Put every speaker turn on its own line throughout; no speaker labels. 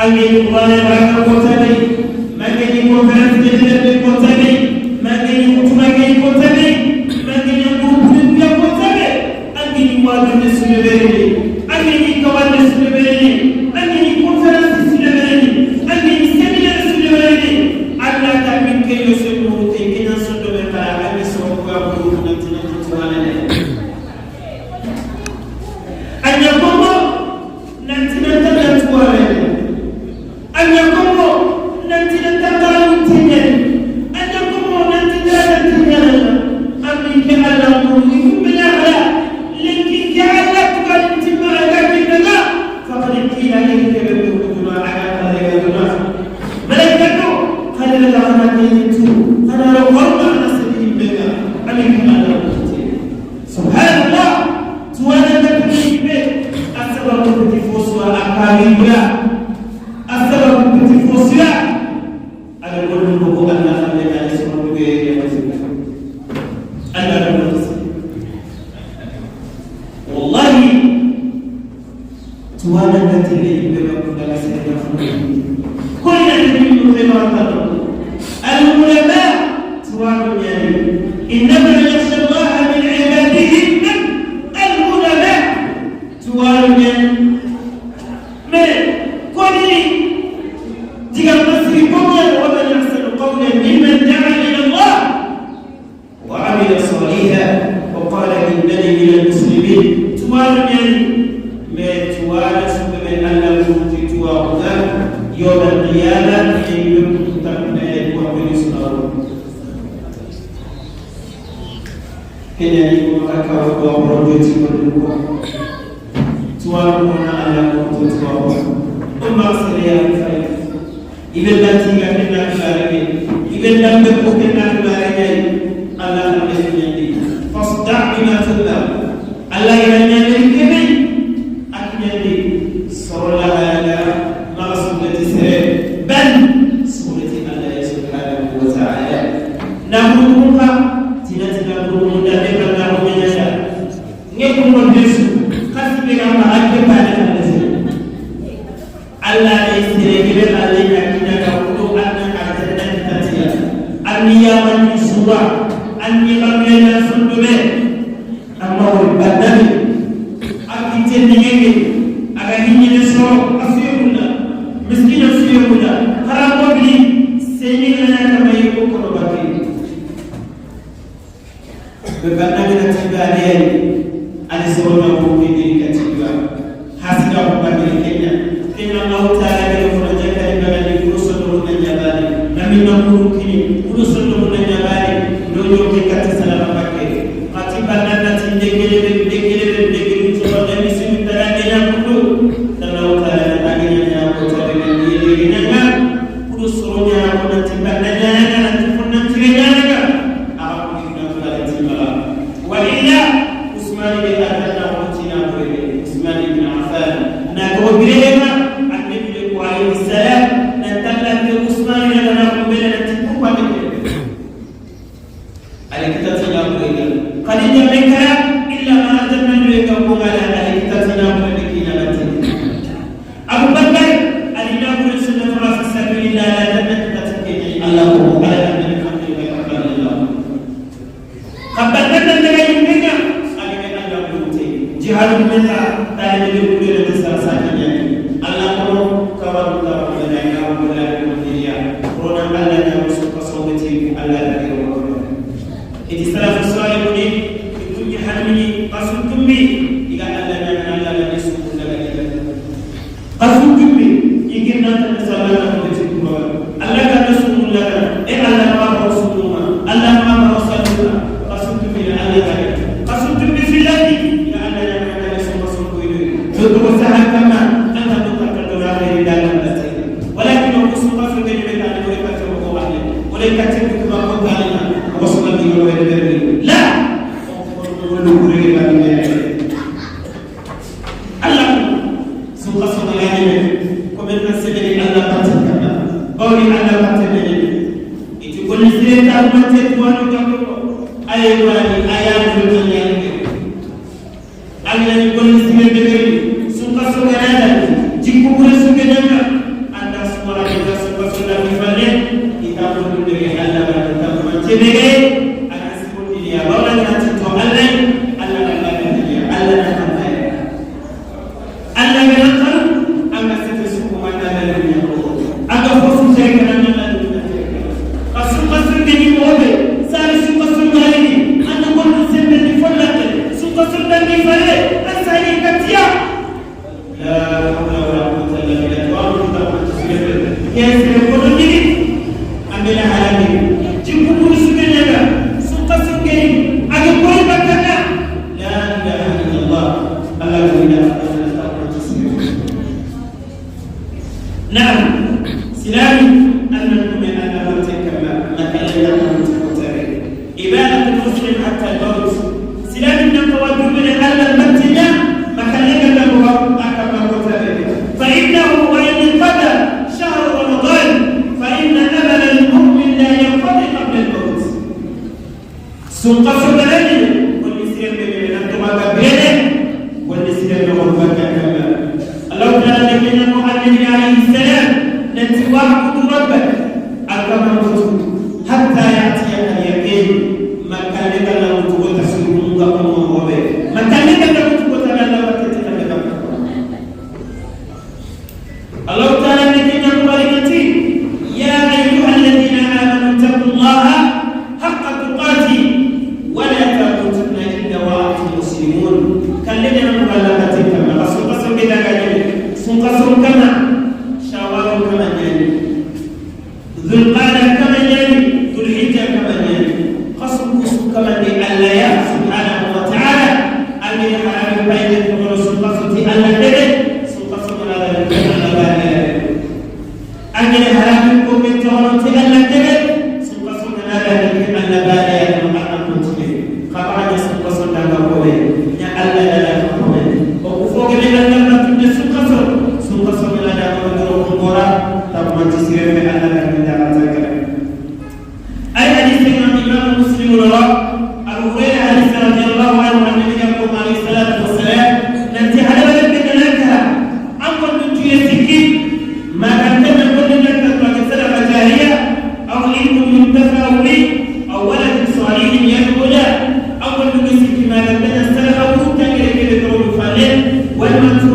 Angeni Qur'an baraka kotani, mangeni conférence de kotani, mangeni kutuba ngeni kotani, mangeni groupe de kotani, angeni wadu de sulebereni, angeni kawande sulebereni, angeni conférence sulebereni, angeni séminaire sulebereni. Allah ta min ke yo se ko te kenya sondo be kala angi so ko ya ko nanti nanti tuwana ne anya kongo nanti nanta tuwana, anya kongo nanti nanta kala tinyani, anya kongo nanti nanta tinyani. Ami ke Allah ko ni kumena ala lenki ke Allah tukali timma aga kinnaga faqad qila ilayka bi kuduna ala qadina malaikatu qala la ana tu ana law warna ala sabili beka ami ke Allah ko. Subhanallah, tuwana takribe asababu petit foswa akabibra, asababu petit foswa ala gollu ko Allah xamne na sama duge ya Allah ko. Wallahi, tuwana katile ibe ko dala sene fu kullu nabi ma. العلماء tuwana yani إنما يخشى الله من عباده العلماء. Tuwana mais koni diga masri qawlan ومن أحسن قولا ممن دعا إلى الله وعمل صالحا وقال إنني من المسلمين. Tuwana yani mais tuwana سبب أن توا يوم القيامة يمكن تكون kenya ni ko ka ko ko joti ko ko tuwa ko na ala ko to tuwa ko o ma sere ya fay ibe lati ga kenna xarebe ibe lambe ko kenna xare ñay Allah na def ñandi fasda bima tu'mar Allah ila ñandi kebe ak ñandi sorola ala ma sunnati sere bal sunnati Allah subhanahu wa ta'ala nahuruka tina tina ko da be ka na ko ñanda nge ko mo desu khasi ga ma ake pa ne ka Allah ne sere gebe Allah ya kina ka ko anna aljanna tatiya anni ya man sura anni qamena sundube amma wal badal akite ngenge aga hinni ne so afiyuna miskina afiyuna haramo bi seni na ka may ko ko bakki be bannaga na tibane ani sorona ko ni ka tiba hasida ko bakki kenya kenya Allah ta'ala ke ko jakari bagani ko sondo na nyabani nami na kuru kini ko sondo na nyabani no yo ke kat salama bakke ati banna ti ndekele be ndekele be ndekele to na mi simu tara de na kudu Allah ta'ala na tagi nya ko tabe ni ni na ko soro nya ko na ti banna nya na ti fonna ti nya na aka ko ni na tula ti mala wa illa Usman bin Affan ko tina ko Usman bin Affan na ko birema annabi alayhi salam na talla ke Usman na na ko bela na ti ko pa de ale kita tina ko ila Khadija mekara illa ma atanna be ka ko ngala ale kita tina ko be kina bati Abu Bakar ali na ko sunnatu fi sabilillah la tanna kita Allah ko ala annabi alhamdulillah kabatan daga yimbenga ale Allah ko te jihadu meta tale be ko le te sara sa nya Allah ko kawaru tawa na ya ko la ko diya rona Allah na musu kasawati Allah da ko iti salafu salih ni ikunni hanmini qasuntumbi iga Allah na Allah na su daga ila qasuntumbi igirna ta sallallahu alaihi wa sallam Allah ka rasulullah e Allah ma rasulullah Allah ma rasulullah qasuntumbi Allah ka qasuntumbi filati iga Allah na na su rasul ko ido to ko sahal kama anta to ka to ra ni dalam bati walakin ko su qasu ke ni ta ni ka to ko ahli wala ka ti ko ma ko kalina wasala bi wa la Allah su qasu la ni ko men na sebeni Allah patin kama bawni Allah patin ne iti ko ni sireta mate tuwanu kamko ay wani ayatu ni Allah ni ko ni sireta su qasu garada jikku ko su ke nanga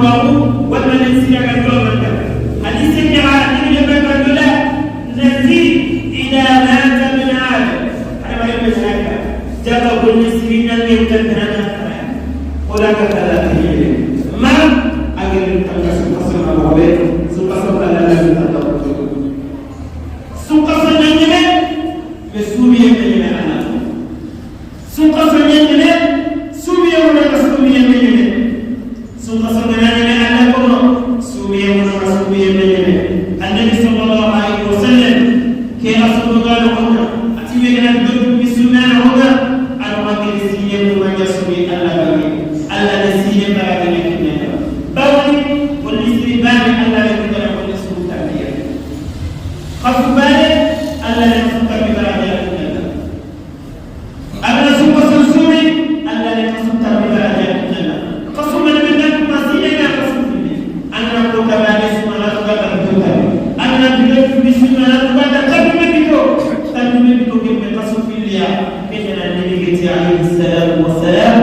Tubabu wala ne sira ga do man hadisi ni ala ni ne ba dola nati ila mata min adam ana ma yembe sanaka jaga kulli sirina ni mutana wala ka kala ma agir tanga suka sama bobe suka sama la la tanga suka sama nyeme me sumiye me ana suka sama nyeme sumiye wala sumiye me nyeme suka sama nyeme ana ko sumiye wala sumiye me nyeme annabi sallallahu alaihi wasallam ke rasulullah qulna atiwe gana dum bisuna hoga ana magir siye mo ma jasumi Allah bagi Allah ne siye bara ne kinna bawni kulli sibani Allah ne kinna kulli suta biya khafu bale Allah ne suta bi bara ne kinna abna suka sumi Allah ne suta bi bara ne kinna qasum ne bin ma siye na qasum anna ko kabale suma la ko ka tuta anna bi bisuna la ko ka tabi bito tabi bito ke me qasum filia kena nabi geti alayhi salam wa salam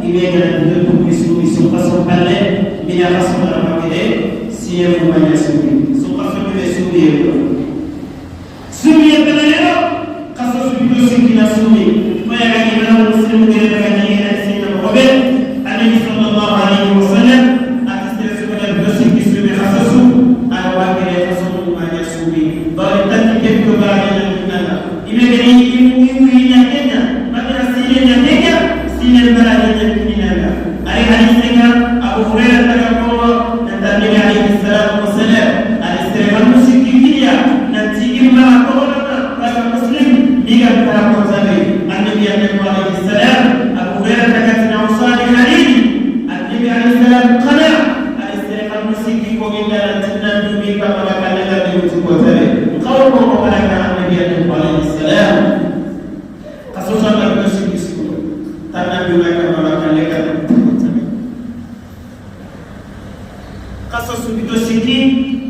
ibe gana bito bisu bisu qasum palle mina qasum na makede siye mo ma yasumi so qasum be sumi yo sumi pelero qasum bito sikina sumi ma ya ga imam muslim gere ga ni na sinna mo be annabi sallallahu alayhi wa sallam atisere sumi bito sikki sumi qasasu ala wa kere qasum ma yasumi bari tati ke ko ba ni na ibe gani imu imu ina kenya makana sile na kenya sile bara ni na ari hadisi nga Abu Hurairah tagako na Nabi alayhi salatu wassalam alisema musikikia na tigima ko na kama muslim diga kwa mzabi annabi alayhi salam Abu Hurairah tagatina usali hadithi annabi alayhi salam qala alisema musiki ko illa tinna dumi kama kana la yutuko tare qawlu ko kana annabi alayhi salam kasusan na musiki siku tanna dumi kama kana la قصص بدوسكي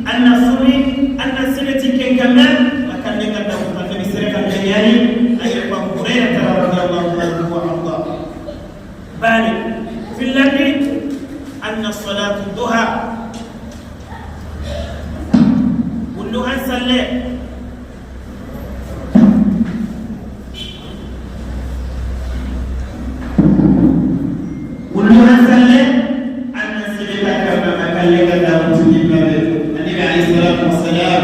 أن سوري أن سنتي كان كمان لكن لك أن بسرقة الجياني أي أبو هريرة رضي الله عنه وأرضاه بالي في الليل أن الصلاة الضحى كلها صلى كلها صلى أن سنتك كما كان لك النبي عليه الصلاة والسلام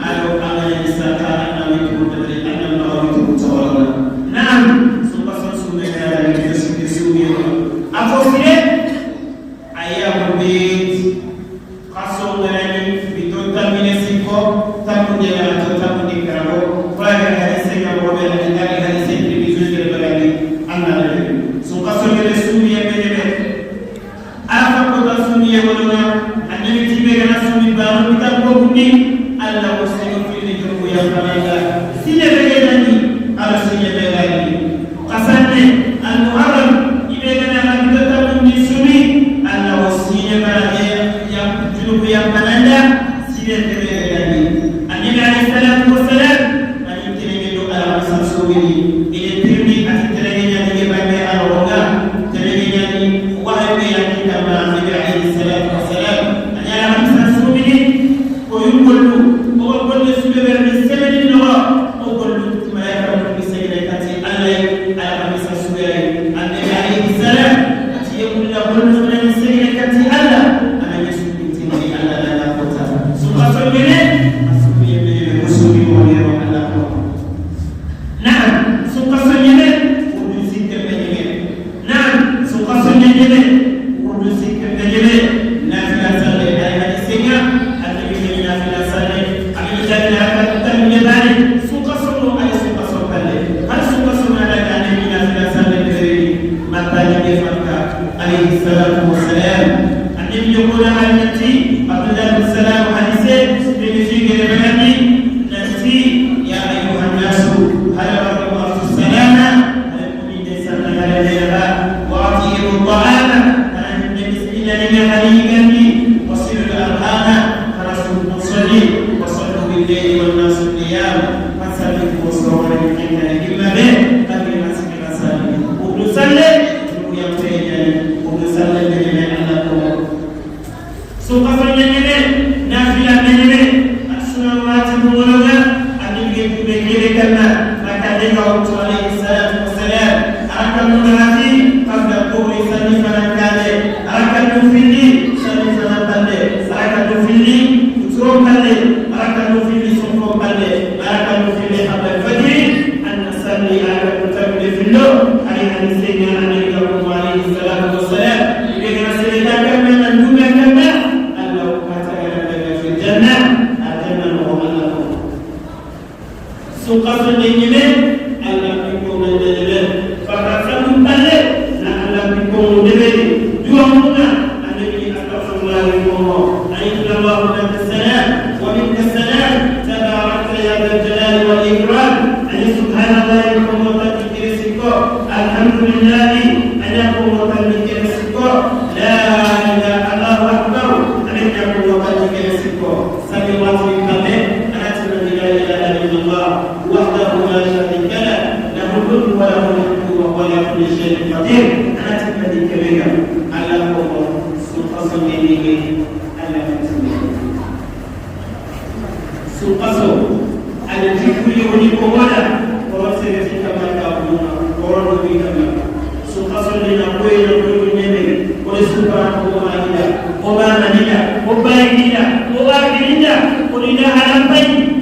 قالوا أنا يستطيع أن أن المغرب نعم ثم صلوا أفوسير أيام البيت قصوا لنا بدون تمن سيكو تمن جلالة تمن كرامو فلا هذا سيكو ولا هذا سيكو بيزوج البلد أنا ثم صلوا لنا سوريا بيننا أفكر سوريا ولنا النبي تبي أنا سوري بارو بتاعكم الله وسلم في الجو يا فلانا سيني بيجاني على سيني بيجاني قصدني المحرم إبيجانا ما تتابع من سوري الله وسيني بيجاني يا جنوب يا فلانا سيني بيجاني النبي عليه الصلاة والسلام أن يمكن أن يدعو على مسار سوري إلى ترمي أتترجع يعني بيجاني على رجع ترجع يعني واحد يعني كما النبي عليه الصلاة والسلام أن يعلم مسار سوري ويقول هو كل سبب من سبب النوى وكل ما يكون في سجنة الله على مسار سوري النبي عليه السلام أتي يقول له كل من سجنة الله أنا يسوع تنتي الله لا قوة سبحانه نعم سقسنينه ودوسي كبنينه نعم سقسنينه ودوسي كبنينه نافلة صلي أي حديثنا النبي نافلة صلي أبي جل تنمية ذلك سقسنو أي سقسن بله هل سقسن على النبي نافلة صلي بذري ما تاني فرق عليه الصلاة والسلام النبي يقول عن نتي عبد الله بن سلام حديثه بنجي غير نتي يا أيها الناس هل رضوا السلامة هل من سنة وأطيبوا الطعام أنا مسكين لنا وصلوا الأرحام فرسول المصلي وصلوا بالليل والناس نيام فسلموا وصلوا إما به قبل ما سمع سلم وبنسلم ويمتين وبنسلم لجميع الله. Sukaso ñañeme nafila ñañeme asuna ratibu wologa anige kube kebe kanna makadenga wutu alayhi salatu wassalam araka munati qabla dhuhri salli fanankane araka nufili salli fanantalle araka nufili futuro palle araka nufili sunfo palle araka nufili qabla alfajri an nasalli araka nutabile fillo alayhi sayyidina alayhi salatu wassalam ibegana seleta kanna nandume kanna sukaso ñeñeme alla pinkonga ñeñeme fakasamu palle na alla pinkongu ndeberi duwamuna annabi astaghfirullahi komo ayna allahumma anta salam wa minka salam tabarakta ya dhal jalali wal ikram ani subhanallahi komo tati kirisiko alhamdulillahi ana komo tati kirisiko la ilaha allahu akbar ana komo tati kirisiko salli palle la ilaha illallah وحده لا شريك له له الملك وله الحمد وهو على كل شيء قدير. انا تبدي كبيرة على قوة سلطة على سلطة على الجبل ولكولا ورسل في كما تقولون ورد في كما سلطة لنا قوي نقول النبي ولسلطة وما وما مننا وبايننا وواكلنا ولنا على البيت